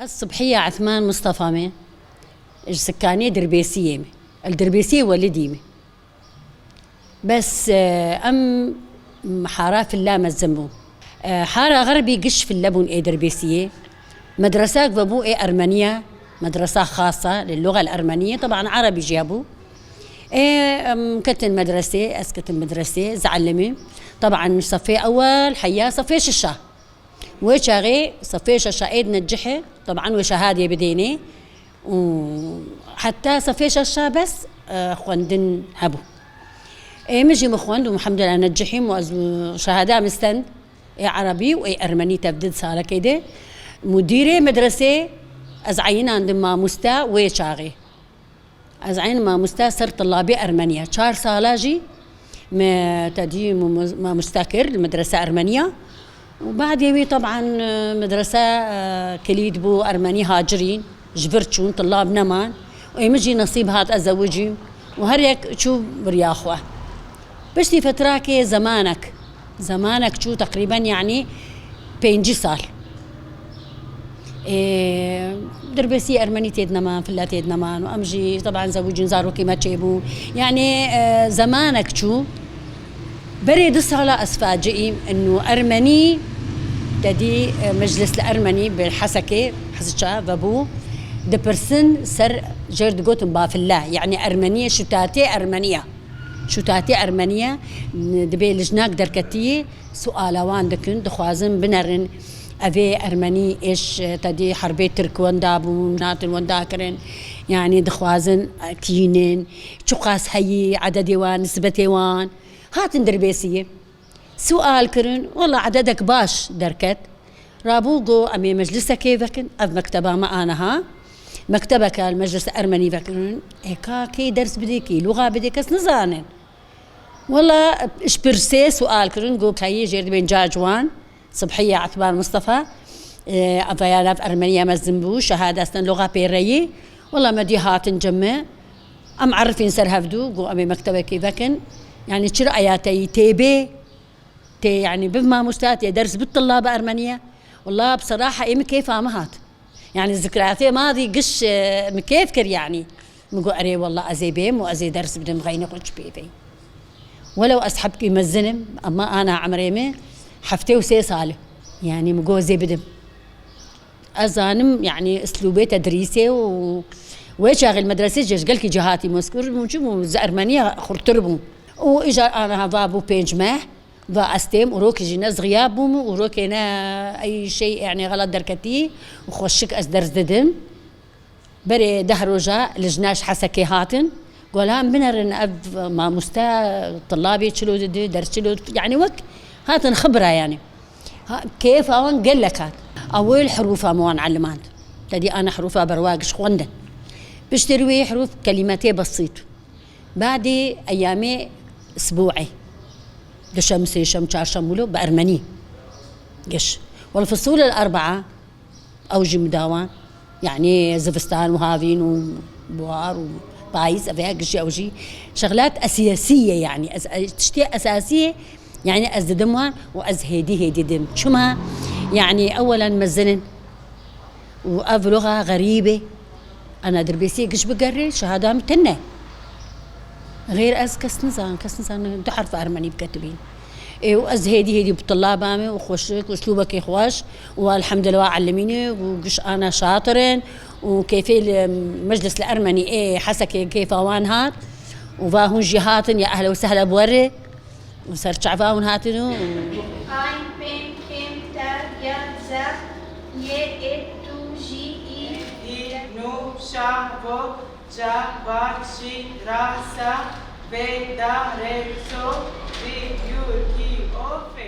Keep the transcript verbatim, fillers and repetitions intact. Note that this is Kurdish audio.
Ez Sibhiye Ethman Mustafa me, ji sikanê Dirbêsiyê me. El Dirbêsiyê welidî me. Bes, e, em hara filla mezin bû. E, hara xerbî giş fille bûn ê Dirbêsiyê. Medresak vebû ê Ermeniya, medresa xasa, li luga el Ermeniye, teban Erebî jî hebû. Ê, em ketin medresê, ez ketim medresê, ez elimî. Teban sefê ewel, heya sefê şeşa. Wê çaxê sefê şeşa ê dinecihê, teban wê şehadê bidênê û heta sefê şeşa bes, e, xwendin hebû. Ê min jî min xwend û elhamdulillah necihîm û ez şehada min stend ê erebî û ê ermenî tev di salekê de. Mudîrê medresê ez eyinandim mamoste wê çaxê. Ez eyn mamoste ser tilabê Ermeniya. Çar sala jî me tedî mamoste kir li medrese Ermeniya. Û badê wî teban, e, medrese, e, kilît bû, Ermenî hacirîn, ji vir çûn, tilab neman. Û ê min jî nesîb hat ez zewicîm. Û her yek çû bi riya xwe. Piştî fetrakê zemanek, zemanek çû teqrîben, yanî pêncî sal. Ê, Dirbêsî Ermenî têd neman, filla têd neman û em jî teban zewicîn, zarokê me çêbû. Yanî, e, zemanek çû. Berê du sala ez faciîm, inu Ermenî, tedî, e, meclis li Ermenî bi Hesekê, Hesiça vebû, dipirsin ser jêr digotin bafilla, yanî Ermeniyê, şûtatê Ermeniya. Şûtatê Ermeniye, dibê lijnak derketiyê, suala wan dikin, dixwazin binerin, evê Ermenî êş, tedî herbê Tirk wenda bûn, hatin wenda kirin, yanî dixwazin, e, kînin, çiqas heyî, ededê wan, nisbetê wan, hatin Dirbêsiyê. Sual kirin, wela ededek baş derket. Rabû got, em ê meclisekê vekin, ev mekteba me aniha. Mektebeke li meclisa Ermenî vekirin, ê ka kê ders bidê, kê luxa bidê, kes nizanin. Wela ji pirsê sual kirin, got, heyî jêr dibên ca ciwan, Sibhiye Etman Mustafa, e, ev ya nav Ermeniya mezin bû, şehada stend luxa pê reyî. Wela me dî hatin cem me, em erifîn ser hevdû, got, em ê mektebekê vekin. Yanî çira eya teyî tê bê, Tê, yanî, biv mamoste, tê ders bid tillaba Ermeniye. Wela, bi seraha ê min kêfa min hat. Yanî, zikriyatê ma dî giş, e, min kêf kir, yanî. Min got, erê, wela, ez ê bêm û ez ê ders bidim, xeynê xwe çi pê vey. Welew ez hebkî mezin im, ema ana emrê min heftê û sê sal e. Yanî, min got, ez ê bidim. Ez zanim, yanî, uslûbê tedrîsê û wê çaxê li medresê jî ez gelkî cahatî mezkûr bûm, çi bû, ez ermeniya xurtir bûm. Û îcar aniha va bû pênc meh, va ez têm û rokê jî ne ez xiyab bûm û rokê ne ey şey, yanî, xelat derketî û xweşik ez ders didim. Berê deh roja lijna ji Hesekê hatin. Golan binerin ev mamoste tilabê çilo didi, ders çilo didi. Yanî wek hatin xibra yanî. Ha, kêfa wan gelek hat. Ewil herûfa me wan elimand. Tedî ana herûfa berwa giş xwendin. Piştî wî herûf kelîmetê besît. Badê eyamê sibûê. Duşem, sêşem, çarşem wilo bi ermenî. Giş. Wal fisûl el erbaa. Ew jî midawan, yanî zivistan û havîn û buhar û payîz, ev ya gişî ew jî şexlat esiyesî ye, yanî ez, ez, tiştê esasî ye, yanî ez didim wan û ez hêdî hêdî dim. Çima? Yanî ewelen mezin in û ev loxa xerîb e. Ana Dirbêsiyê giş bigerê, şehada min tune. Xêr ez kes nizan, kes nizan du herf ermenî biketibîn. Ê, û ez hêdî hêdî bi tilaba me û xweşik û uslûbekê xweş û elhamdülillah elimînê û giş ana şatir in û kêfê li meclis li Ermenî ê Hesekê kêfa wan hat û va hûn jî hatin ya ehle û sehle bi we re û ser çava hûn hatin û Ayn, pên, kêm, ter, ya, ze, ye, ê, tu, jî, î, hî, nû, şa, vo, ca, ba, şî, ra, sa, vê, da, rê, so, vî, yû, kî, o, fê.